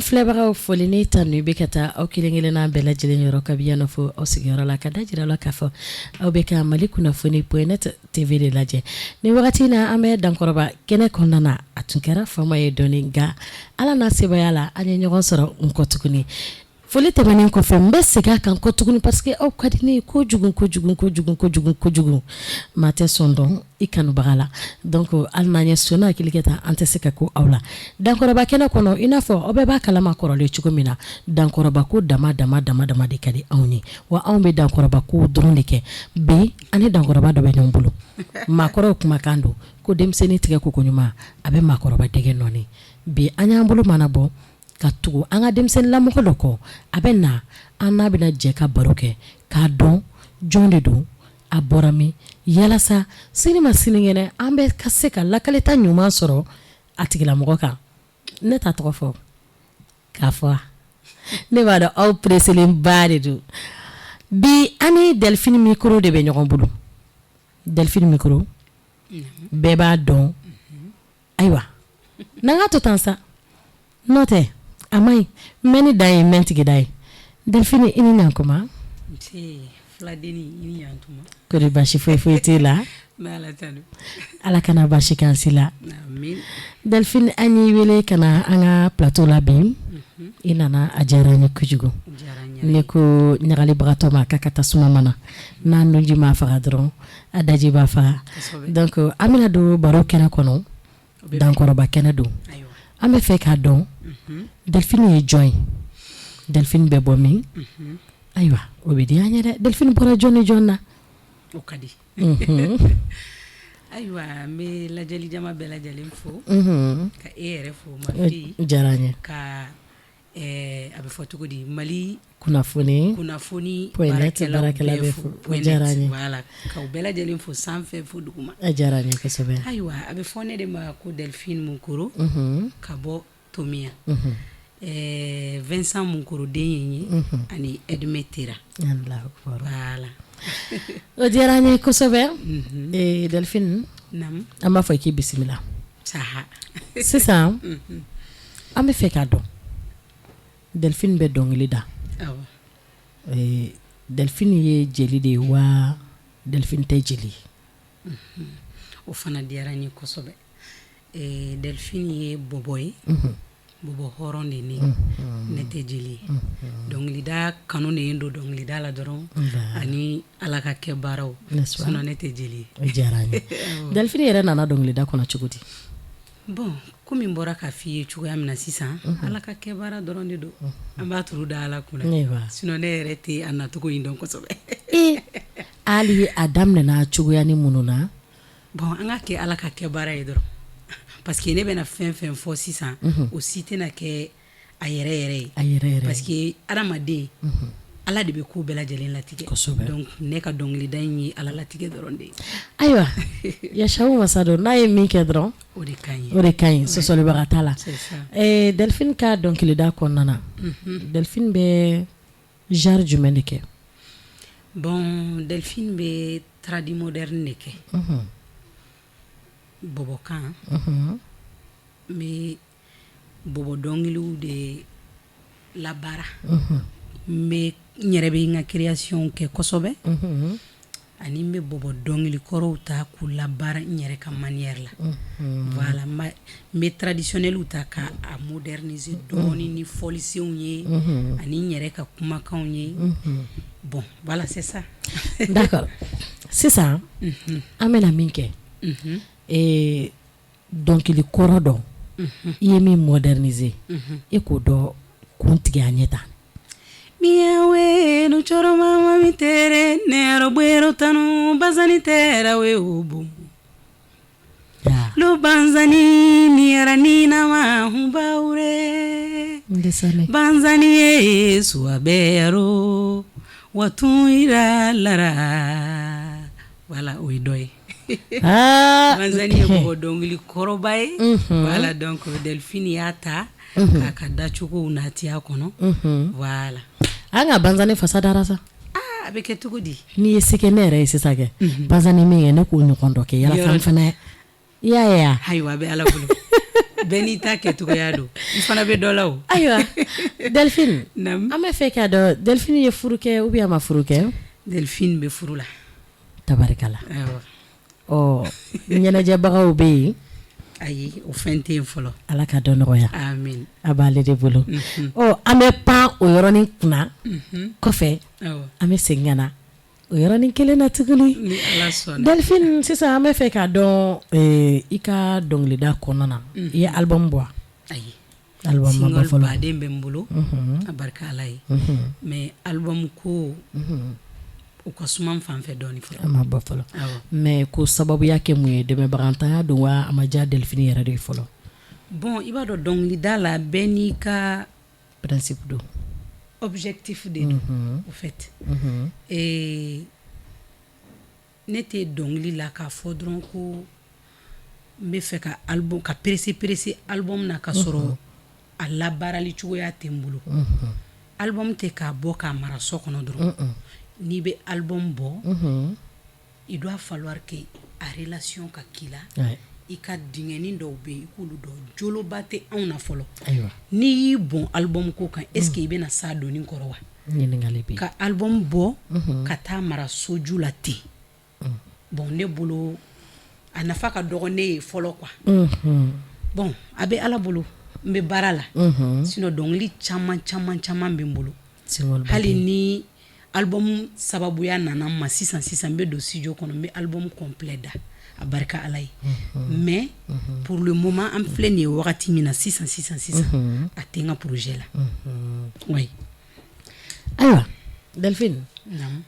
An filɛbagaw, foli ni tanu bɛ ka taa aw kelen-kelenna bɛɛ lajɛlen yɔrɔ, kabi yan fo aw sigiyɔrɔ la, ka da jira la k'a fɔ aw bɛ ka Mali Kunnafoni point net TV de lajɛ. Ni wagati na, an bɛ Dankɔrɔba kɛnɛ kɔnɔna na. A tun kɛra fama ye dɔɔni, nka Ala n'a sebaaya la, an ye ɲɔgɔn sɔrɔ n kɔ tuguni. Foli tɛmɛnen kɔfɛ, n bɛ segin a kan kɔ tuguni parce que aw ka di ne ye kojugu kojugu kojugu kojugu kojugu. Maa tɛ sɔn dɔn i kanubaga la. Donc hali n'an ye sɔn hakili kɛ taa, an tɛ se ka ko aw la. Dankɔrɔba kɛnɛ kɔnɔ, i n'a fɔ aw bɛɛ b'a kalama kɔrɔlen cogo min na, Dankɔrɔba ko dama dama dama dama de ka di anw ye, wa anw bɛ Dankɔrɔba ko dɔrɔn de kɛ. Bi, an ni Dankɔrɔba dɔ bɛ ɲɔgɔn bolo. Maakɔrɔw kumakan don ko denmisɛnnin tigɛ ko ɲuman, a bɛ maakɔrɔba dɛgɛ nɔɔni. Bi, an y'an bolo mana bɔ ka tugu an ka denmisɛnninlamɔgɔ dɔ kɔ. A bɛ na, an n'a bɛna jɛ ka baro kɛ k'a dɔn jɔn de don, a bɔra min, yalasa sini ma sinikɛnɛ, an bɛ ka se ka lakalita ɲuman sɔrɔ a tigilamɔgɔ kan. Ne t'a tɔgɔ fɔ k'a fɔ, ne b'a dɔn aw pereselenba de don. Bi, an ni Delphine Micro de bɛ ɲɔgɔn bolo. Delphine Micro, bɛɛ b'a dɔn. Ayiwa, n'an ka to tan sa, n'o tɛ a ma ɲi mɛn ni da ye mɛn tigida ye. Delphine, i ni ɲankuma. Kɔri baasi foyi foyi t'e la? Ala kana baasi k'an si la. Delphine, an y'i wele ka na an ka plateau la bi. I nana, a diyara an ye kojugu. Ne ko ɲagalibagatɔ ma k'a ka tasuma mana n'a nunji ma faga dɔrɔn, a daji b'a faga. Donc an bɛna don baro kɛnɛ kɔnɔ. Dankɔrɔba kɛnɛ don. An bɛ fɛ k'a dɔn Delphine ye jɔn ye, Delphine bɛ bɔ min? Ayiwa, o bɛ diya an ye dɛ. Delphine bɔra jɔn ni jɔn na? O ka di. Ayiwa, n bɛ lajɛlijama bɛɛ lajɛlen fo, ka e yɛrɛ fo, ma diyara n ye. Ka a bɛ fɔ cogo di, Mali kunnafoni kunnafoni baarakɛla bɛɛ fo, o diyara n ye. Voilà, k'aw bɛɛ lajɛlen fo sanfɛ fo duguma. A diyara n ye kosɛbɛ. Ayiwa, a bɛ fɔ ne de ma ko Delphine Mukoro, ka bɔ Tominian. Vincent Mukoro den ye n ye ani Edmé Tera. Voilà. O diyara n ye kosɛbɛ. Delphine, an b'a fɔ k'i bisimila. Sisan, an bɛ fɛ k'a dɔn Delphine bɛ dɔnkili da. Delphine ye jeli de ye wa Delphine tɛ jeli ye? O fana diyara n ye kosɛbɛ. Delphine ye bɔbɔ ye, bɔbɔ hɔrɔn de. Ne tɛ jeli ye. Dɔnkilida kanu de ye don dɔnkilida la dɔrɔn ani Ala ka kɛ baaraw, sinon ne tɛ jeli ye. O diyara n ye. Delphine yɛrɛ nana dɔnkilida kɔnɔ cogo di? Bon, komi n bɔra k'a f'i ye cogoya min na sisan, Ala ka kɛ baara dɔrɔn de don. An b'a turu da Ala kunna, sinon ne yɛrɛ tɛ a nacogo in dɔn kosɛbɛ. Hali a daminɛna cogoya ni minnu na? Bon, an ka kɛ Ala ka kɛ baara ye dɔrɔn, parce que ne bɛna fɛn fɛn fɔ sisan, o si tɛna kɛ a yɛrɛ yɛrɛ ye. A yɛrɛ yɛrɛ. Parce que adamaden, Ala de bɛ ko bɛɛ lajɛlen latigɛ. Donc ne ka dɔnkilida in ye Ala latigɛ dɔrɔn de ye. Ayiwa, Yasawu masa don, n'a ye min kɛ dɔrɔn, o de ka ɲi. O de ka ɲi, sɔsɔlibaga t'a la. Delphine ka dɔnkilida kɔnɔna na, Delphine bɛ genre jumɛn de kɛ? Bon, Delphine bɛ tradi moderne de kɛ. Bɔbɔkan. N bɛ bɔbɔ dɔnkiliw de labaara. N bɛ n yɛrɛ bɛ n ka création kɛ kosɛbɛ, ani n bɛ bɔbɔ dɔnkili kɔrɔw ta k'u labaara n yɛrɛ ka manière la. Voilà, n bɛ traditionnel ta k'a moderniser dɔɔni ni fɔlisenw ye ani n yɛrɛ ka kumakanw ye. Bon, voilà, c'est ça. D'accord. Sisan, an bɛna min kɛ, dɔnkili kɔrɔ dɔ i ye min moderniser, e k'o dɔ kun tigɛ an ɲɛ ta. Miyawe no cɔrɔma mi tere ne bwero tanu bazani tera we obo lo banzani niyara nina ma hunbawure banzani ye suwabero watuira lara. Voilà, o ye dɔ ye. Banzani ye bɔbɔ dɔnkili kɔrɔba ye. Voilà, donc Delphine y'a ta k'a ka dacogow nati a kɔnɔ. Voilà. An ka banzani fasa dara sa. A bɛ kɛ cogo di? N'i ye se kɛ ne yɛrɛ ye sisan kɛ, banzani min kɛ, ne k'o ɲɔgɔn dɔ kɛ yala fana. I y'a ye wa? Ayiwa, a bɛ Ala bolo. Bɛɛ n'i ta kɛcogoya don, i fana bɛ dɔ la o. Ayiwa Delphine, an bɛ fɛ k'a dɔn Delphine ye furu kɛ ou bien a ma furu kɛ? Delphine bɛ furu la. Tabarikala. Ɔ ɲɛnajɛbagaw bɛ yen? Ayi, o fɛn tɛ yen fɔlɔ. Ala ka dɔ nɔgɔya. Amin. A b'ale de bolo. Ɔ an bɛ pan o yɔrɔnin kunna kɔfɛ, an bɛ segin ka na o yɔrɔnin kelen na tuguni. Ni Ala sɔnna. Delphine, sisan an bɛ fɛ k'a dɔn i ka dɔnkilida kɔnɔna na, i ye album bɔ wa? Ayi. Album ma bɔ Single fɔlɔ. baden bɛ n bolo, a barika Ala ye, mais album ko o ka suma n fan fɛ dɔɔnin fɔlɔ. A ma bɔ fɔlɔ. Mais ko sababuya kɛ mun ye, dɛmɛbagantanya don wa, a ma diya Delphine yɛrɛ de ye fɔlɔ? Bon, i b'a dɔn dɔnkilida la, bɛɛ n'i ka principe don. Objectif de don au fait. Ne tɛ dɔnkili la k'a fɔ dɔrɔn ko n bɛ fɛ ka album ka presser presser album na ka sɔrɔ a labaarali cogoya tɛ n bolo. Album tɛ k'a bɔ k'a mara so kɔnɔ dɔrɔn. N'i bɛ album bɔ, il doit falloir que a relation ka k'i la, i ka dingɛnin dɔw bɛ yen, i k'olu dɔn. Joloba tɛ anw na fɔlɔ. N'i y'i bon album ko kan, est ce que i bɛna s'a doni kɔrɔ wa? Ɲininkali bɛ yen. Ka album bɔ ka taa mara soju la ten, bon, ne bolo a nafa ka dɔgɔ ne ye fɔlɔ quoi. Bon, a bɛ Ala bolo, n bɛ baara la, sinon dɔnkili caman caman caman bɛ n bolo. Hali ni album sababuya nana n ma sisan sisan, n bɛ don studio kɔnɔ, n bɛ album complet da, a barika Ala ye. Mais pour le moment, an filɛ nin ye wagati min na sisan sisan sisan, a tɛ n ka projet la, oui. Ayiwa Delphine,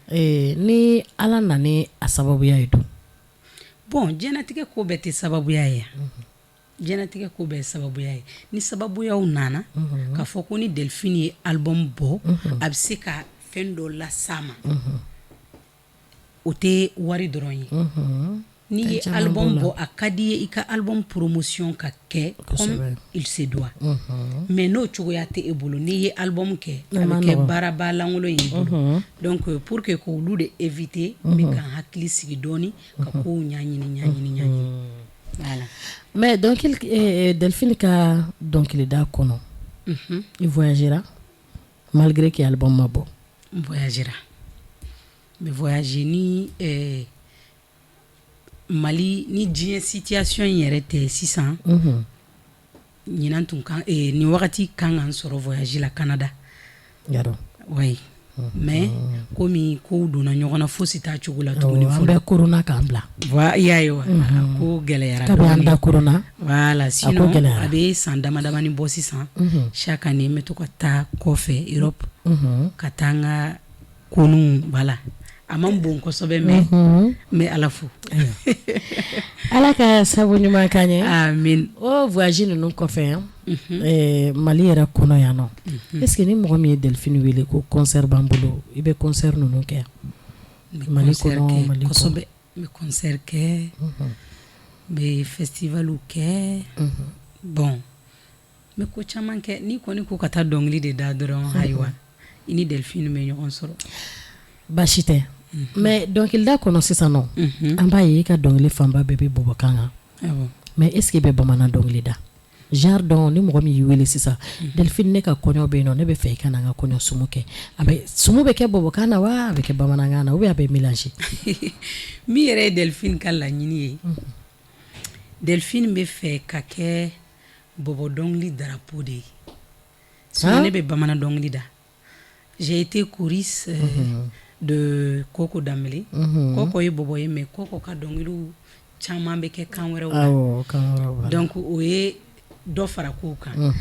ni Ala nana a sababuya ye dun? Bon, diɲɛnatigɛ ko bɛɛ tɛ sababuya ye. Diɲɛnatigɛ ko bɛɛ ye sababuya ye. Ni sababuyaw nana k'a fɔ ko ni Delphine ye album bɔ, a bɛ se ka fɛn dɔ las'a ma, o tɛ wari dɔrɔn ye. N'i ye album bɔ, a ka di ye i ka album promotion ka kɛ comme il se doit, mais n'o cogoya tɛ e bolo, n'i ye album kɛ, a bɛ kɛ baaraba lankolon ye i bolo. Donc pour que k'olu de éviter, n bɛ ka n hakili sigi dɔɔni ka kow ɲɛɲini ɲɛɲini ɲɛɲini, voilà. Mais dɔnkili, Delphine ka dɔnkilida kɔnɔ, i voyagera malgré que album ma bɔ? N voyagera, n bɛ voyager ni Mali ni diɲɛ situation in yɛrɛ tɛ sisan. Ɲinan tun kan, nin wagati kan ka n sɔrɔ voyage la Canada. Yarɔ. Oui, mais komi kow donna ɲɔgɔn na, fosi t'a cogo la tuguni. An bɛ corona k'an bila. Voilà, i y'a ye wa, a ko gɛlɛyara. Kabi an da corona. Voilà, sinon a bɛ san dama damani bɔ sisan, chaque année n bɛ to ka taa kɔfɛ Europe ka taa n ka koninw, voilà. A man bon kosɛbɛ, mais n bɛ Ala fo. Ala ka sabu ɲuman k'an ye. Amin. O voyage ninnu kɔfɛ, Mali yɛrɛ kɔnɔ yan nɔ, est ce que ni mɔgɔ min ye Delphine wele ko concert b'an bolo, i bɛ concert ninnu kɛ? Mali kɔnɔ, Mali kosɛbɛ, n bɛ concert kɛ, n bɛ festivalw kɛ. Bon, n bɛ ko caman kɛ. N'i kɔni ko ka taa dɔnkili de da dɔrɔn, ayiwa, i ni Delphine bɛ ɲɔgɔn sɔrɔ. Baasi tɛ. Mais dɔnkilida kɔnɔ sisan nɔ, an b'a ye i ka dɔnkili fanba bɛɛ bɛ bɔbɔkan kan, mais est ce que i bɛ bamanan dɔnkili da? Genre dɔn ni mɔgɔ min y'i wele sisan, Delphine, ne ka kɔɲɔ bɛ yen nɔ, ne bɛ fɛ i ka na n ka kɔɲɔ sumu kɛ, a bɛ sumu bɛ kɛ bɔbɔkan na wa, a bɛ kɛ bamanankan na, ou bien a bɛ mélanger? Min yɛrɛ ye Delphine ka laɲini ye, Delphine bɛ fɛ ka kɛ bɔbɔ dɔnkili drapeau de ye. Sinon ne bɛ bamanan dɔnkili da. J'ai été choriste de Koko Dambélé. Koko ye bɔbɔ ye, mais Koko ka dɔnkiliw caman bɛ kɛ kan wɛrɛw la, donc o ye dɔ fara kow kan.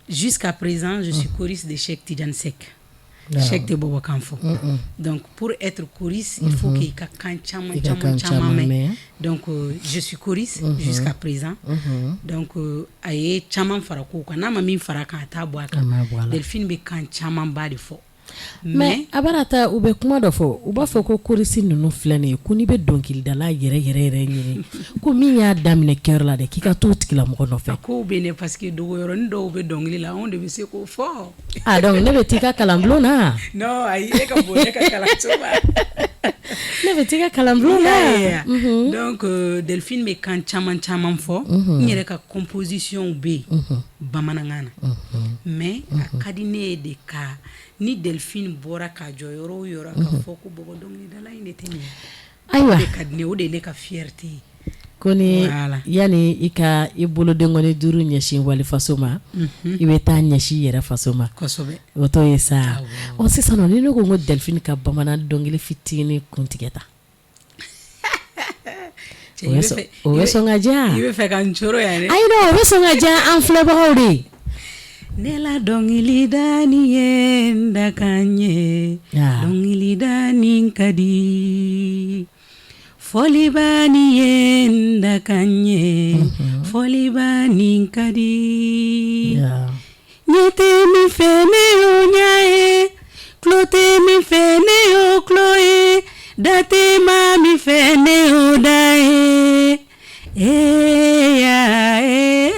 Jusqu'à présent, je suis choriste de Cheikh Tidiane Seck. Cheikh tɛ bɔbɔkan fɔ, donc pour être choriste, il faut k'i ka kan caman caman caman mɛn. Donc je suis choriste jusqu'à présent. Donc a ye caman fara kow kan. N'a ma min fara a kan, a t'a bɔ a kan. Delphine bɛ kan camanba de fɔ. Mais a b'a ta, u bɛ kuma dɔ fɔ, u b'a fɔ ko choriste ninnu filɛ nin ye, ko n'i bɛ dɔnkilidala yɛrɛ yɛrɛ yɛrɛ ɲini, ko min y'a daminɛ chœur la dɛ, k'i ka t'o tigilamɔgɔ nɔfɛ. A kow bɛ ne parce que dogoyɔrɔnin dɔw bɛ dɔnkili la, anw de bɛ se k'o fɔ. Ah, donc ne bɛ t'i ka kalanbulon na. Non, ayi, e ka bon ne ka kalanso ma. Ne bɛ t'i ka kalanbulon na. Donc Delphine bɛ kan caman caman fɔ. N yɛrɛ ka composition bɛ yen bamanankan na, mais a ka di ne ye de ka ni Delphine bɔra k'a jɔ yɔrɔ o yɔrɔ, ka fɔ ko bɔbɔ dɔnkilidala in de tɛ nin ye. Ayiwa. O de ka di ne ye, o de ye ne ka fierté ye. Ko ni yanni i ka i bolodenkɔni duuru ɲɛsin wali faso ma, i bɛ taa ɲɛsin i yɛrɛ faso ma. Kosɛbɛ. O t'o ye sa. Ɔ, sisan ni ne ko ko Delphine ka bamanan dɔnkili fitinin kuntigɛ ta, o bɛ sɔn ka diya. I bɛ fɛ ka n coro yan dɛ. Ayi, o bɛ sɔn ka diya an filɛbagaw de ye. Ne la dɔnkili da nin ye n dakan ye, dɔnkili da nin ka di. Fɔliba nin ye n dakan ye, fɔliba nin ka di. Ɲɛ tɛ min fɛ, ne y'o ɲɛ ye, tulo tɛ min fɛ, ne y'o tulo ye, da tɛ maa min fɛ, ne y'o da ye. Ee ya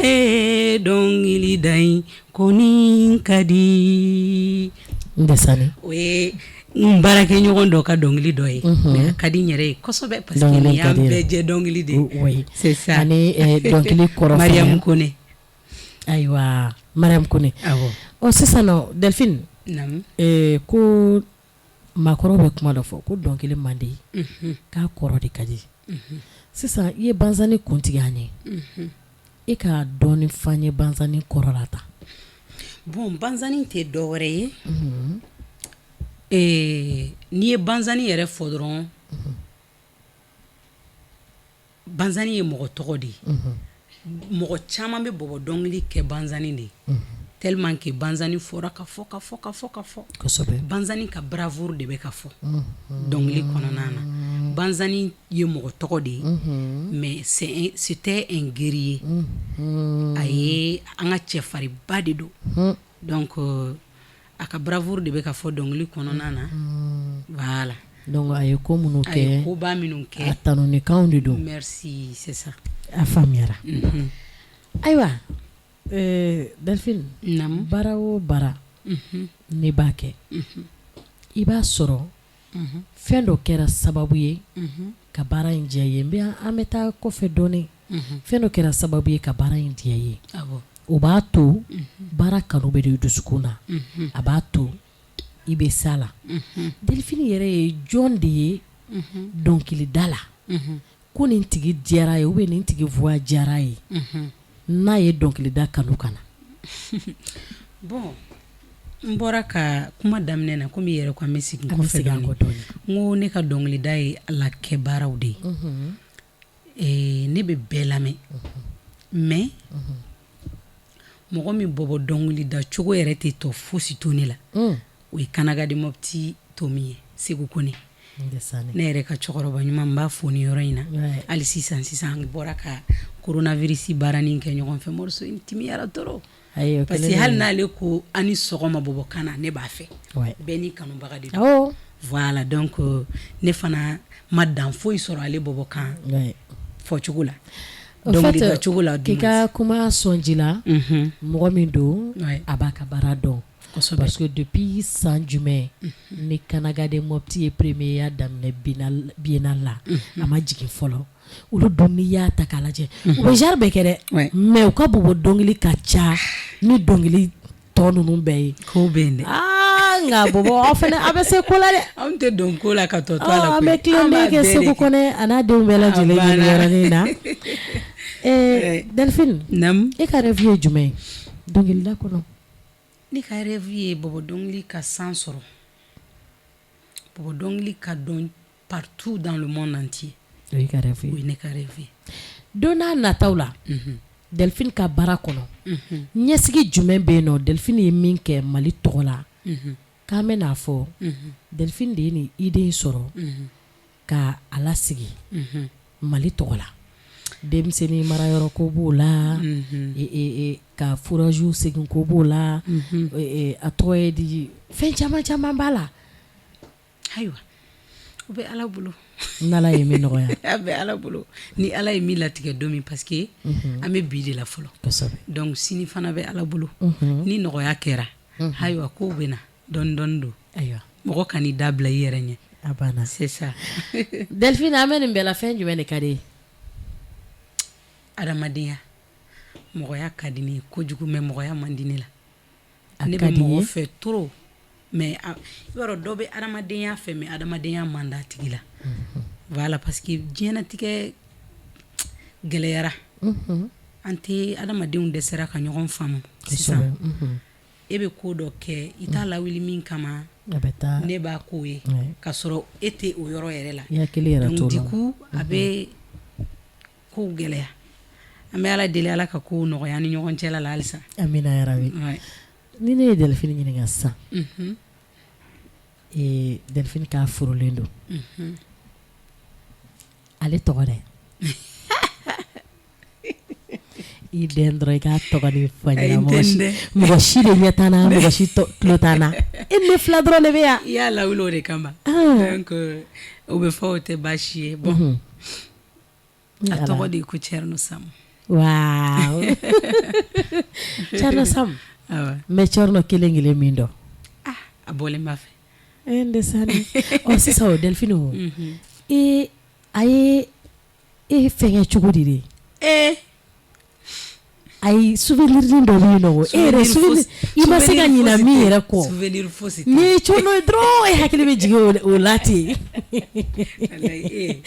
ee, dɔnkili da in kɔni ka di. N dɛsɛ. O ye n baarakɛɲɔgɔn dɔ ka dɔnkili dɔ ye, mais a ka di n yɛrɛ ye kosɛbɛ parce que nin y'an bɛɛ jɛ dɔnkili de ye. C'est ça. Ani dɔnkili kɔrɔ. Mariam Kone. Ayiwa, Mariam Kone. Awɔ. Ɔ, sisan nɔ Delphine, Naamu. Ko maakɔrɔw bɛ kuma dɔ fɔ ko dɔnkili man di, k'a kɔrɔ de ka di. Sisan i ye banzani kuntigi an ye, e ka dɔɔni f'an ye banzani kɔrɔ la tan. Bon, banzani tɛ dɔ wɛrɛ ye. N'i ye banzani yɛrɛ fɔ dɔrɔn, banzani ye mɔgɔ tɔgɔ de ye. Mɔgɔ caman bɛ bɔbɔ dɔnkili kɛ banzani de ye, tellement que banzani fɔra ka fɔ ka fɔ ka fɔ ka fɔ. Banzani ka bravoure de bɛ ka fɔ dɔnkili kɔnɔna na. Banzani ye mɔgɔ tɔgɔ de ye, mais c'était un guerrier. A ye an ka cɛfarinba de don. Donc a ka bravoure de bɛ ka fɔ dɔnkili kɔnɔna na, voilà. Donc a ye ko minnu A ye kɛ, koba minnu kɛ, a tanunikanw de don. Merci, c'est ça. A faamuyara. Ayiwa, Delphine, Naamu. baara o baara ne b'a kɛ, i b'a sɔrɔ fɛn dɔ kɛra sababu ye ka baara in diya ye. N bɛ an bɛ taa kɔfɛ dɔɔnin. Fɛn dɔ kɛra sababu ye ka baara in diya ye, o b'a to baara kanu bɛ don i dusukun na, a b'a to i bɛ s'a la. Delphine yɛrɛ ye jɔn de ye dɔnkilida la ko nin tigi diyara ye ou bien nin tigi voix diyara ye, n'a ye dɔnkilida kanu ka na? Bon, n bɔra ka kuma daminɛ na, komi i yɛrɛ ko an bɛ segin An bɛ kɔfɛ segin an dɔɔnin. kɔ dɔɔnin. N ko ne ka dɔnkilida ye Ala kɛ baaraw de ye. Ne bɛ bɛɛ lamɛn, mais mɔgɔ min bɔbɔ dɔnkilida cogo yɛrɛ tɛ tɔ fosi to ne la, o ye Kanaga de Mopti Tomi ye, Segu Kone. Ne yɛrɛ ka cɛkɔrɔba ɲuman, n b'a fo ni yɔrɔ in na. Hali sisan sisan, an bɔra ka coronavirus baaranin kɛ ɲɔgɔn fɛ. Morceau in timiyara trop, parce que hali n'ale ko a ni sɔgɔma bɔbɔkan na, ne b'a fɛ. Bɛɛ n'i kanubaga de don. Voilà, donc ne fana ma dan foyi sɔrɔ ale bɔbɔkan fɔcogo la, dɔnkilida cogo la. K'i ka kuma sɔn ji la, mɔgɔ min don, a b'a ka baara dɔn, parce que depuis san jumɛn ni Kanaga de Mopti ye première daminɛ biennale la, a ma jigin fɔlɔ. Olu dun, n'i y'a ta k'a lajɛ, u bɛ genre bɛɛ kɛ dɛ, mais u ka bɔbɔ dɔnkili ka ca ni dɔnkili tɔ ninnu bɛɛ ye. Kow bɛ yen dɛ. Aa, nka bɔbɔ, aw fana aw bɛ se ko la dɛ. Anw tɛ don ko la ka tɔ to a la. An bɛ tilen kɛ Segu Kɔnɛ a n'a denw bɛɛ lajɛlen ɲini yɔrɔnin na. Delphine, Naamu. E ka rêve ye jumɛn ye dɔnkilida kɔnɔ? Ne ka rêve ye bɔbɔ dɔnkili ka san sɔrɔ, bɔbɔ dɔnkili ka dɔn partout dans le monde entier. O y'i ka rêve ye. O ye ne ka rêve ye. Don n'a nataw la, Delphine ka baara kɔnɔ, ɲɛsigi jumɛn bɛ yen nɔ, Delphine ye min kɛ Mali tɔgɔ la, k'an bɛ n'a fɔ Delphine de ye nin idée in sɔrɔ ka a lasigi Mali tɔgɔ la? Denmisɛnnin marayɔrɔ ko b'o la, ka forage segin ko b'o la, a tɔgɔ ye di, fɛn caman caman b'a la. Ayiwa, o bɛ Ala bolo. N'Ala ye min nɔgɔya. A bɛ Ala bolo, ni Ala ye min latigɛ don min, parce que an bɛ bi de la fɔlɔ. Donc sini fana bɛ Ala bolo. Ni nɔgɔya kɛra, ayiwa, kow bɛ na dɔɔni dɔɔni don. Ayiwa. Mɔgɔ kan'i da bila i yɛrɛ ɲɛ. A banna. C'est ça. Delphine, an bɛ nin bɛɛ la, fɛn jumɛn de ka di ye? Adamadenya, mɔgɔya ka di ne ye kojugu, mais mɔgɔya man di ne la. A Ne ka bɛ di mɔgɔ ye. fɛ trop, mais i b'a dɔn, dɔ bɛ adamadenya fɛ, mais adamadenya man d'a tigi la. Voilà, parce que diɲɛnatigɛ gɛlɛyara. An tɛ, adamadenw dɛsɛra ka ɲɔgɔn faamu sisan. E bɛ ko dɔ kɛ, i t'a lawuli min kama, A bɛ taa. ne b'a k'o ye k'a sɔrɔ e tɛ o yɔrɔ yɛrɛ la. I hakili yɛrɛ t'o Donc la. du coup, a bɛ kow gɛlɛya. An bɛ Ala deli, Ala ka kow nɔgɔya an ni ɲɔgɔn cɛla la halisa. Amina yarabi. Ni ne ye Delphine ɲininka sisan, Delphine k'a furulen don, ale tɔgɔ dɛ, i den dɔrɔn, i k'a tɔgɔ de fɔ n Ayi, ɲɛna. n tɛ Mɔgɔ nin si, dɛ. mɔgɔ si de ɲɛ t'an na, mɔgɔ si tulo t'an na, e ni ne fila dɔrɔn de bɛ yan. I y'a lawuli o de kama. Donc o bɛ fɔ, o tɛ baasi ye. Bon, a Ala. tɔgɔ de ye ko Thierno Sam. Waaw, Thierno Sam. Awɔ. N bɛ Thierno kelen kelen min dɔn. Ah, a bɔlen b'a fɛ. E n dɛsɛ ɔ sisan o Delphine o, e a ye e fɛngɛ cogo di de? Ayi, souvenir dɔ bɛ yen nɔ, e yɛrɛ souvenir i ma se ka ɲina min yɛrɛ kɔ. Souvenir fosi tɛ. N'i ye Thierno ye dɔrɔn, e hakili bɛ jigin o la ten. Walayi,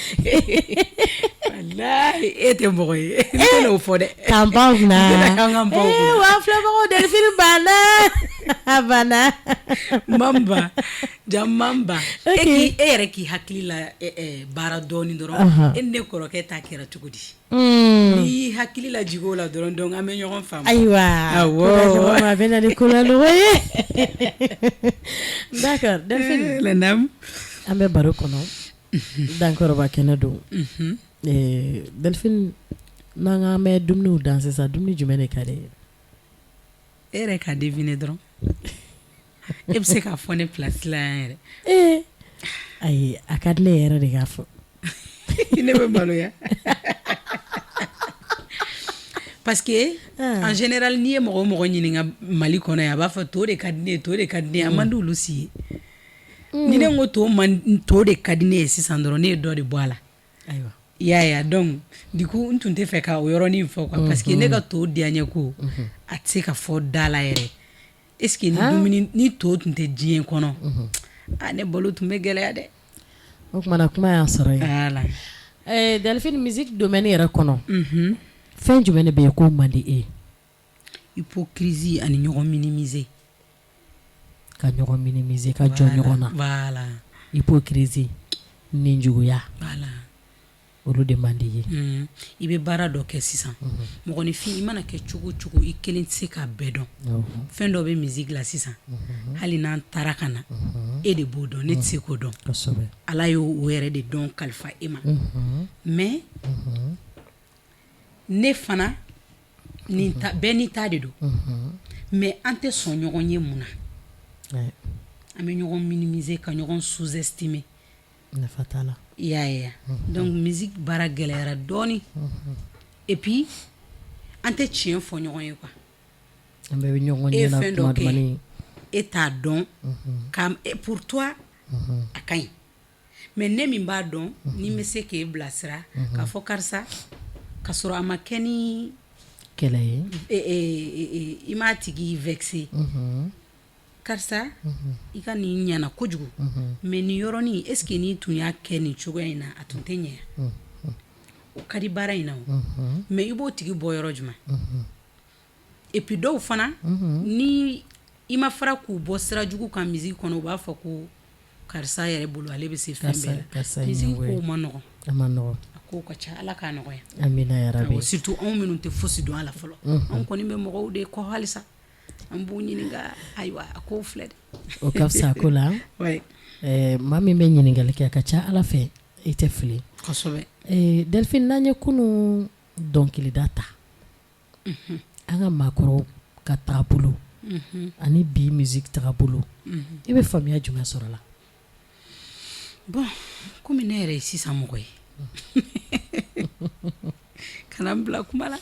walayi, e tɛ mɔgɔ ye, n tɛna o fɔ dɛ. K'an pan kunna. N tɛna k'an ka pan kunna. Ee, wa filɛbagaw, Delphine banna, a banna. Mamba ja mamba. Ok. E k'i e yɛrɛ k'i hakili la baara dɔɔni dɔrɔn. E ni ne kɔrɔkɛ ta kɛra cogo di? N'i y'i hakili lajigin o la dɔrɔn, donc an bɛ ɲɔgɔn faamu. Ayiwa. Awɔ. Ko a bɛ na ni kolanɔgɔ ye. D'accord, Delphine. La dame. An bɛ baro kɔnɔ, Dankɔrɔba kɛnɛ don. Delphine, n'an k'an bɛ dumuniw dan sisan, dumuni jumɛn de ka di ye? E yɛrɛ ka deviner dɔrɔn, e bɛ se k'a fɔ ne place la yan yɛrɛ. Ee, ayi, a ka di ne yɛrɛ de k'a fɔ. Ne bɛ maloya parce que en général, n'i ye mɔgɔ o mɔgɔ ɲininka Mali kɔnɔ yan, a b'a fɔ to de ka di ne ye, to de ka di ne ye. A man di olu si ye. Ni ne ko to man, to de ka di ne ye sisan dɔrɔn, ne ye dɔ de bɔ a la. Ayiwa. I y'a ye? Donc du coup, n tun tɛ fɛ ka o yɔrɔnin fɔ quoi, parce que ne ka to diya ko a tɛ se ka fɔ da la yɛrɛ. Est ce que ni dumuni ni to tun tɛ diɲɛ kɔnɔ, a ne balo tun bɛ gɛlɛya dɛ. O kumana, kuma y'a sɔrɔ yen. Voilà. Delphine, musique domaine yɛrɛ kɔnɔ, fɛn jumɛn de bɛ yen k'o man di e ye? Hypocrisie ani ɲɔgɔn minimiser. Ka ɲɔgɔn minimiser, ka jɔ ɲɔgɔn na. Voilà. Hypocrisie ni juguya. Voilà. Olu de man di i ye. I bɛ baara dɔ kɛ sisan, mɔgɔninfin, i mana kɛ cogo o cogo, i kelen tɛ se k'a bɛɛ dɔn. Fɛn dɔ bɛ musique la sisan, hali n'an taara ka na, e de b'o dɔn, ne tɛ se k'o dɔn. Ala y'o o yɛrɛ de dɔn kalifa e ma. Mais ne fana nin ta, bɛɛ n'i ta de don, mais an tɛ sɔn ɲɔgɔn ye mun na? An bɛ ɲɔgɔn minimiser, ka ɲɔgɔn sous-estimer. Nafa t'a la. I y'a ye? Donc musique baara gɛlɛyara dɔɔni, et puis an tɛ tiɲɛ fɔ ɲɔgɔn ye quoi. An bɛɛ bɛ ɲɔgɔn E ye ɲɛna fɛn kuma dɔ kɛ, dumanni. e t'a dɔn ka pour toi a ka ɲi, mais ne min b'a dɔn, ni n bɛ se k'e bilasira k'a fɔ karisa, ka sɔrɔ a ma kɛ ni kɛlɛ ye. I m'a tigi vexé. Karisa, i ka nin ɲɛna kojugu, mais nin yɔrɔnin, est ce que n'i tun y'a kɛ nin cogoya in na, a tun tɛ ɲɛ? O ka di baara in na o, mais i b'o tigi bɔ yɔrɔ jumɛn? Et puis dɔw fana, ni i ma fara k'u bɔ sira jugu kan musique kɔnɔ, u b'a fɔ ko karisa yɛrɛ bolo, ale bɛ se fɛn bɛɛ la. Karisa ye Musique ɲɛngoya ye. kow ma nɔgɔn. A ma nɔgɔn. A kow ka ca, Ala k'a nɔgɔya. Amina yarabi. Awɔ, surtout anw minnu tɛ fosi dɔn a la fɔlɔ, anw kɔni bɛ mɔgɔw de kɔ halisa, an b'u ɲininka. Ayiwa, a kow filɛ dɛ. O ka fisa ko la. Maa min bɛ ɲininkali kɛ, a ka ca Ala fɛ, i tɛ fili. Kosɛbɛ. Delphine, n'an ye kunun dɔnkilida ta, an ka maakɔrɔw ka taabolo ani bi musique taabolo, i bɛ faamuya jumɛn sɔrɔ a la? Bon, komi ne yɛrɛ ye sisan mɔgɔ ye, kana n bila kuma la.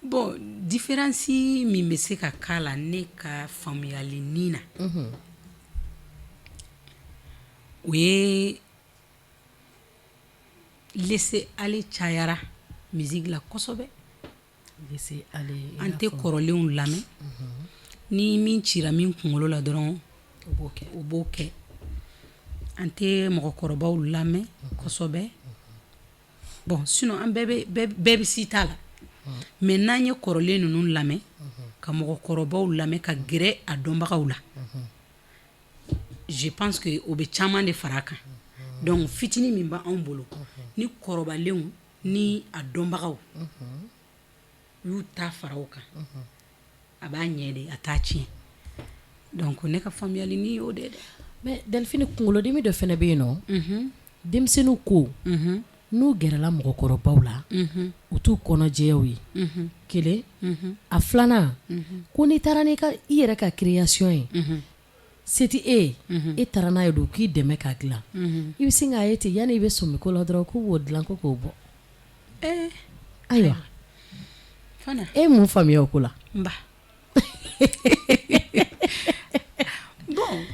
Bon, différence min bɛ se ka k'a la, ne ka faamuyali nin na, O ye laisser-aller cayara musique la kosɛbɛ. An tɛ kɔrɔlenw lamɛn, ni min cira min kunkolo la dɔrɔn, o b'o kɛ. An tɛ mɔgɔkɔrɔbaw lamɛn kosɛbɛ. Bon, sinon an bɛɛ bɛ si t'a la, mais n'an ye kɔrɔlen ninnu lamɛn, ka mɔgɔkɔrɔbaw lamɛn, ka gɛrɛ a dɔnbagaw la, je pense que o bɛ caman de fara a kan. Donc fitinin min b'anw bolo, ni kɔrɔbalenw ni a dɔnbagaw y'u ta fara o kan, a b'a ɲɛ de, a t'a tiɲɛ. Donc ne ka faamuyali ni y'o de ye dɛ. Mais Delphine, kunkolodimi dɔ fana bɛ yen nɔ, denmisɛnninw ko n'u gɛrɛla mɔgɔkɔrɔbaw la, u t'u kɔnɔjɛyaw ye kelen. A filanan, ko n'i taara n'i ka i yɛrɛ ka création ye, se tɛ e ye, e taara n'a ye don k'i dɛmɛ k'a dilan, i bɛ sin k'a ye ten, yanni i bɛ sɔmi ko la dɔrɔn, k'u b'o dilan ko k'o bɔ. Ayiwa, e ye mun faamuya o ko la? Nba, bon,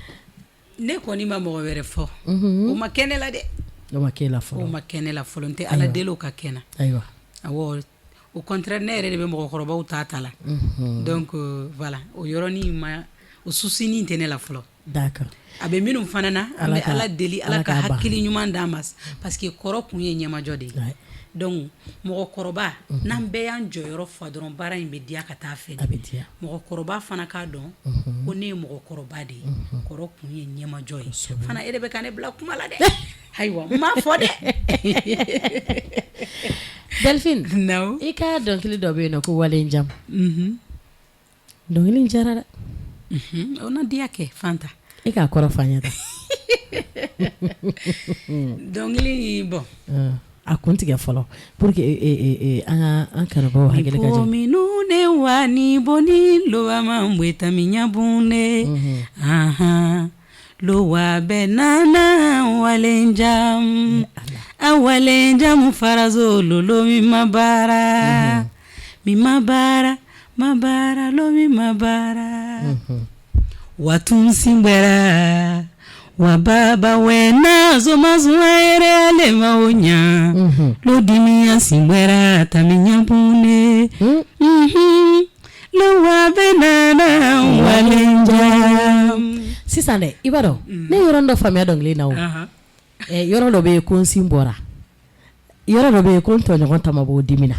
ne kɔni ma mɔgɔ wɛrɛ fɔ, o ma kɛ ne la dɛ. O ma kɛ la fɔlɔ. O ma kɛ ne la fɔlɔ, n tɛ Ala deli o ka kɛ n na. Ayiwa. Awɔ, au contraire, ne yɛrɛ de bɛ mɔgɔkɔrɔbaw ta ta la. Donc voilà, o yɔrɔnin ma, o souci nin tɛ ne la fɔlɔ. D'accord. A bɛ minnu fana na, an bɛ Ala deli, Ala ka hakili ɲuman d'an ma, parce que kɔrɔ kun ye ɲɛmajɔ de ye. Donc mɔgɔkɔrɔba, n'an bɛɛ y'an jɔyɔrɔ fa dɔrɔn, baara in bɛ diya ka taa fɛ. A bɛ diya. Mɔgɔkɔrɔba fana k'a dɔn ko ne ye mɔgɔkɔrɔba de ye, kɔrɔ kun ye ɲɛmajɔ ye fana. E de bɛ ka ne bila kuma la dɛ. Ayiwa, n m'a fɔ dɛ. Delphine, i ka dɔnkili dɔ bɛ yen nɔ ko Walenjam, dɔnkili in diyara dɛ. O na diya kɛ, Fanta. E k'a kɔrɔ fɔ an ye. Dɔnkili, bon. A kun tigɛ fɔlɔ pour que an ka an kanubaw hakili ka jigin. Minnu ne wa ni boni lowa ma mbweta minyabune ahan lowa bɛ nana walenjam a walenjam farazo lolo mi ma baara mi ma baara ma baara lo mi ma baara watun singbɛra wa baba wɛna zomazuwa yɛrɛ ale ma o ɲa lodimiya singbɛra tamiɲabune lowa bɛ nana walenjam. Sisan dɛ, i b'a dɔn, ne ye yɔrɔ dɔ faamuya dɔnkili na o. Yɔrɔ dɔ bɛ yen ko n sin bɔra, yɔrɔ dɔ bɛ yen ko n tɔɲɔgɔn ta ma bɔ dimi na.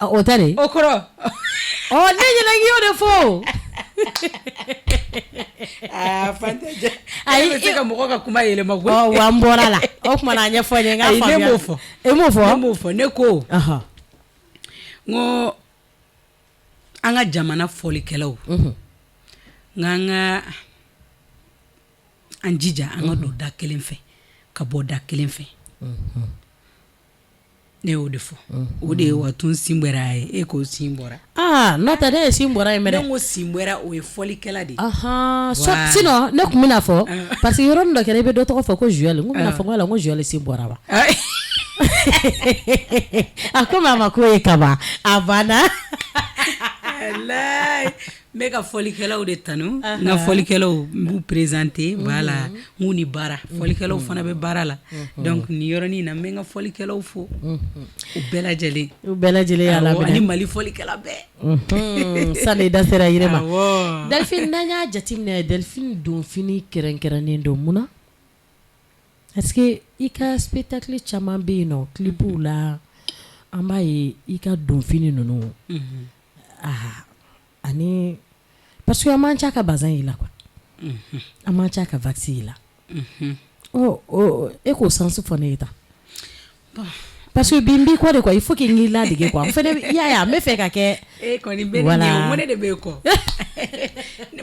O tɛ de? O kɔrɔ? Ɔ, ne ɲinɛ k'i y'o de fɔ. Aa, Fanta, ayi, bɛ se ka mɔgɔ ka kuma yɛlɛma koyi. Ɔ wa, n bɔra la o tuma na, a ɲɛfɔ n ye n k'a faamuya. Ne m'o fɔ. E m'o fɔ? Ne m'o fɔ, ne ko n ko an ka jamana fɔlikɛlaw, n k'an ka an jija an ka don da kelen fɛ ka bɔ da kelen fɛ. Ne y'o de fɔ, o de ye watun sin bɔra ye. E ko sin bɔra. Aa, n'o tɛ, ne ye sin bɔra yen. Ne ko sin bɔra, o ye fɔlikɛla de ye. Sinon ne tun bɛna fɔ, parce que yɔrɔnin dɔ kɛra, i bɛ dɔ tɔgɔ fɔ ko Joël, n ko bɛna fɔ ko la ko Joël sin bɔra wa? A komi a ma k'o ye kaban, a banna. N bɛ ka fɔlikɛlaw de tanu, n ka fɔlikɛlaw, n b'u présenter, voilà, n k'u ni baara, fɔlikɛlaw fana bɛ baara la. Donc nin yɔrɔnin na, n bɛ n ka fɔlikɛlaw fo, u bɛɛ lajɛlen. U bɛɛ lajɛlen y'a laminɛ. Ani Mali fɔlikɛla bɛɛ. Sani i da sera yiri ma, Delphine, n'an y'a jateminɛ, Delphine donfini kɛrɛnkɛrɛnnen don mun na? Parce que i ka spectacle caman bɛ yen nɔ, clipw la, an b'a ye i ka donfini ninnu, aa, ani parce que an man ca ka bazin y'i la quoi, an man ca ka wax y'i la. Ɔ, e k'o sens fɔ ne ye tan, parce que bi n b'i kɔ de quoi, il faut que n k'i ladege quoi, n fɛnɛ i y'a ye a, n bɛ fɛ ka kɛ. E kɔni bɛ ne ɲɛ, o ne de b'e kɔ.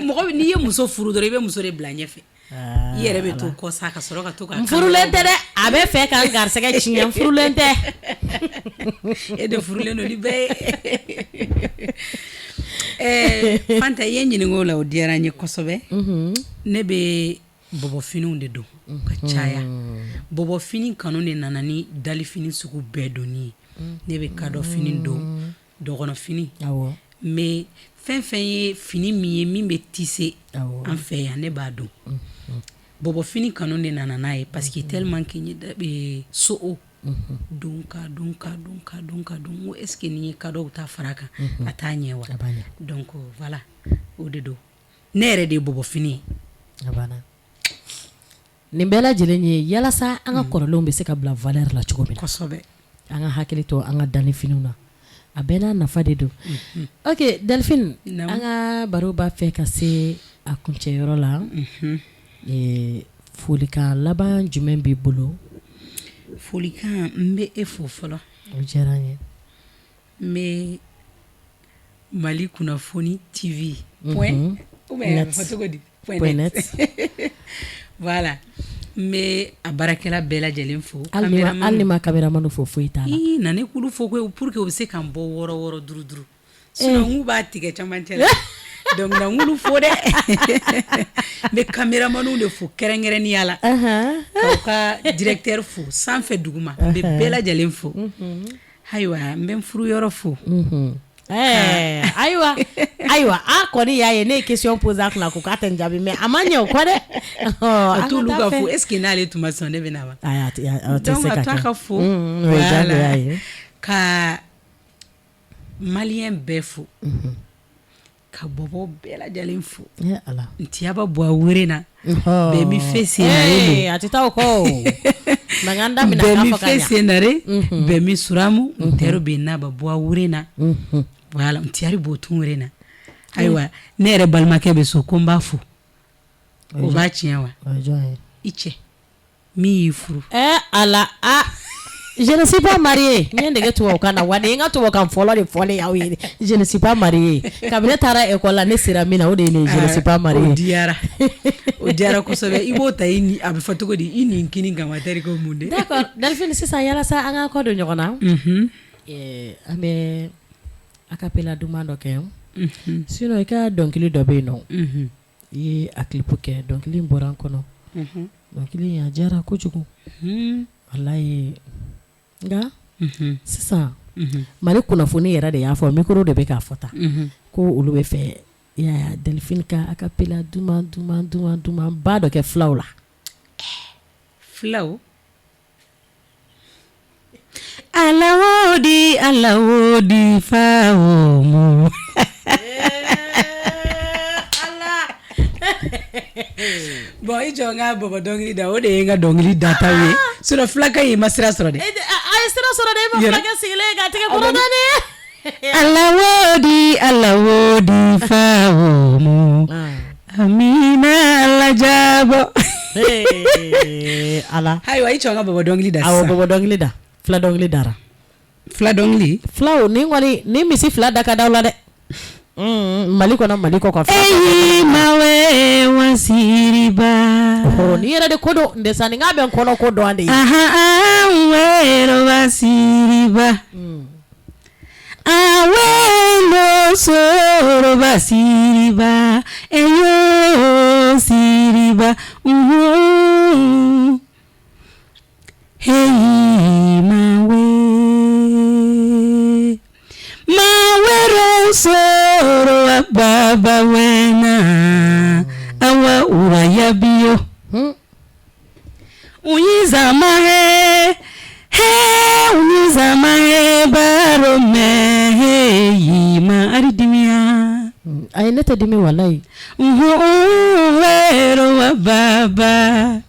Mɔgɔ, n'i ye muso furu dɔrɔn, i bɛ muso de bila ɲɛfɛ, i yɛrɛ bɛ to kɔ sa, ka sɔrɔ ka to ka. N furulen tɛ dɛ, a bɛ fɛ ka n garisɛgɛ tiɲɛ, n furulen tɛ. E de furulen don ni bɛɛ ye. Fanta, i ye n ɲininka o la, o diyara n ye kosɛbɛ. Ne bɛ bɔbɔfiniw de don ka caya. Bɔbɔfini kanu de nana ni dalifini sugu bɛɛ donni ye. Ne bɛ kadɔfini don, dɔgɔnɔfini, mais fɛn fɛn ye fini min ye min bɛ tisser an fɛ yan, ne b'a don. Bɔbɔfini kanu de nana n'a ye parce que tellement que n ye so don ka don ka don ka don ka don, ko est ce que ni ye kadɔw ta fara kan, a t'a ɲɛ wa? Donc voilà, o de don. Ne yɛrɛ de ye bɔbɔfini ye. A banna. Nin bɛɛ lajɛlen ye yalasa an ka kɔrɔlenw bɛ se ka bila valeur la cogo min na. Kosɛbɛ. An ka hakili to an ka dannifiniw na, a bɛɛ n'a nafa de don. Ok Delphine, an ka baro b'a fɛ ka se a kuncɛyɔrɔ la. Folikan laban jumɛn b'i bolo? Folikan, n bɛ e fo fɔlɔ. O diyara n ye. N bɛ Mali kunnafoni TV point ou bien a bɛ fɔ cogo di? Point net. Voilà, n bɛ a baarakɛla bɛɛ lajɛlen fo. Hali ni ma caméraman fo, foyi t'a la. Ii, na ne k'olu fo koyi pour que u bɛ se ka n bɔ wɔɔrɔ wɔɔrɔ duuru duuru, sinon n k'u b'a tigɛ camancɛ la. Donc na n k'olu fo dɛ. N bɛ caméramanw de fo kɛrɛnkɛrɛnnenya la, k'aw ka directeur fo sanfɛ duguma, n bɛ bɛɛ lajɛlen fo. Ayiwa, n bɛ n furuyɔrɔ fo. Ayiwa ayiwa, a kɔni y'a ye ne ye question poser a kunna ko k'a tɛ n jaabi, mais a ma ɲɛ o kɔ dɛ. A t'olu ka fo, est ce que n'ale tun ma sɔn, ne bɛ na wa? A tɛ se ka kɛ. A t'a ka fo. O ye diyagoya ye. Ka malien bɛɛ fo, ka bɔbɔ bɛɛ lajɛlen fo. Ala. Ntiyaba bɔ a were na bɛɛ mi fe senare. A tɛ taa o kɔ o. Mankan daminɛ. Bɛɛ mi fe senare, bɛɛ mi suramu ntɛro bɛ naba bɔ a were na. Voilà, ntiyari b'o tun were na. Ayiwa, ne yɛrɛ balimakɛ bɛ so, ko n b'a fo. O b'a tiɲɛ wa? I cɛ min y'i furu. Ala, a je ne suis pas mariée. N ye n dege tubabukan na wa, nin ye n ka tubabukan fɔlɔ de fɔlen y'aw ye. Je ne suis pas mariée. Kabini ne taara école la, ne sera min na, o de ye nin ye, je ne suis pas mariée. O diyara, o diyara kosɛbɛ. I b'o ta i ni, a bɛ fɔ cogo di, i ni kini kan wa tari ko mun de. D'accord Delphine, sisan yalasa an k'an kɔ don ɲɔgɔn na, an bɛ acapella duman dɔ kɛ. Sinon i ka dɔnkili dɔ bɛ yen nɔ, i ye a clip kɛ, dɔnkili in bɔra n kɔnɔ. Dɔnkili in a diyara kojugu. Walayi. Nka sisan Mali kunnafoni yɛrɛ de y'a fɔ, micro de bɛ k'a fɔ tan, ko olu bɛ fɛ ya Delphine ka acapella duman duman duman duman ba dɔ kɛ fulaw la. Fulaw. Ala wo di, Ala wo di fa o mu. Bon, i jɔ n ka bɔbɔ dɔnkili da, o de ye n ka dɔnkili dataw ye. Sinon fulakan in ma sira sɔrɔ dɛ. A ye sira sɔrɔ dɛ, e ma fulakɛ sigilen ye k'a tɛgɛ kɔrɔta de. Ala wo di, Ala wo di fa o mu. Amina Ala jabɔ. Ala. Ayiwa, i jɔ n ka bɔbɔ dɔnkili da sisan. Awɔ, bɔbɔ dɔnkili da. Fula dɔnkili dara. Fula dɔnkili? Fulaw ni kɔni ni misi fila da ka d'aw la dɛ. Mali kɔnɔ, Mali kɔ kan. Eyi mawe wasiriba. Ni yɛrɛ de ko don ndesa, ni k'a bɛ n kɔnɔ ko dɔn de ye. Ahan wero wasiriba. Awelo soro basiriba. Eyo siriba. Hey mawe. Mawero soro baba wena awa uraya bio. Unyiza mahe he, unyiza mahe baro me he ma aridimia. Ayi, ne tɛ dimi walayi. Wero wa baba.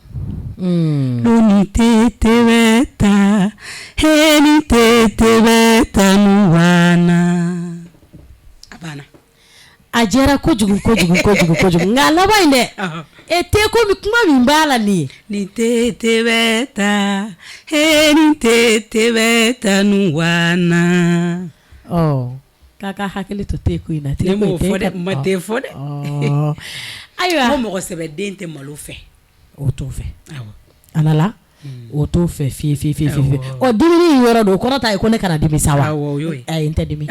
Loni tete beta heni tete beta nuwana. A banna. A diyara kojugu kojugu kojugu kojugu, nka laban in dɛ, e te ko kuma min b'a la nin ye. Ni tete beta heni tete beta nuwana. Ɔ k'a ka hakili to te ko in na. Ne m'o fɔ dɛ, ma te fɔ dɛ. Ayiwa. Ko mɔgɔ sɛbɛden tɛ malo fɛ. O t'o fɛ. Ala la, o t'o fɛ fiye fiye fiye fiye. Ɔ dumuni yɔrɔ don, o kɔrɔ ta ye ko ne kana dimi sa wa? Awɔ, o y'o ye. Ayi, n tɛ dimi.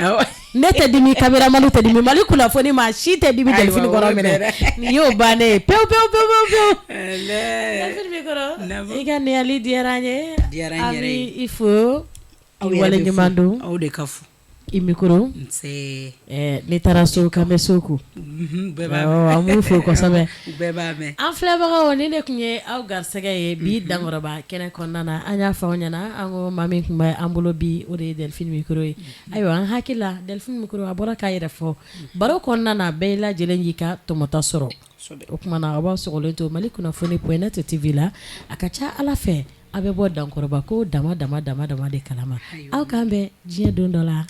Ne tɛ dimi, caméraman tɛ dimi, Mali kunnafoni maa si tɛ dimi. Delphine kɔrɔ minɛ, nin y'o bannen ye pewu pewu pewu pewu. Delphine b'i kɔrɔ, i ka niyali diyara n ye. Diyara n yɛrɛ ye. An b'i fo. Aw waleɲuman don. Aw de ka fo. I micro. Nse. N'i taara so k'an bɛ so ko. Unhun, bɛɛ b'a mɛn. An b'u fo kosɛbɛ. U bɛɛ b'a mɛn. An filɛbagaw nin de tun ye aw garisɛgɛ ye bi Dankɔrɔba kɛnɛ kɔnɔna na, an y'a fɔ aw ɲɛna an ko maa min tun bɛ an bolo bi, o de ye Delphine Micro ye. Ayiwa, an hakili la Delphine Micro a bɔra k'a yɛrɛ fɔ baro kɔnɔna na, bɛɛ lajɛlen y'i ka tɔmɔta sɔrɔ. O tuma na aw b'aw sɔgɔlen to Mali kunnafoni point net TV la, a ka ca Ala fɛ aw bɛ bɔ Dankɔrɔba ko dama dama dama dama de kalama. Aw k'an bɛn diɲɛ don dɔ la.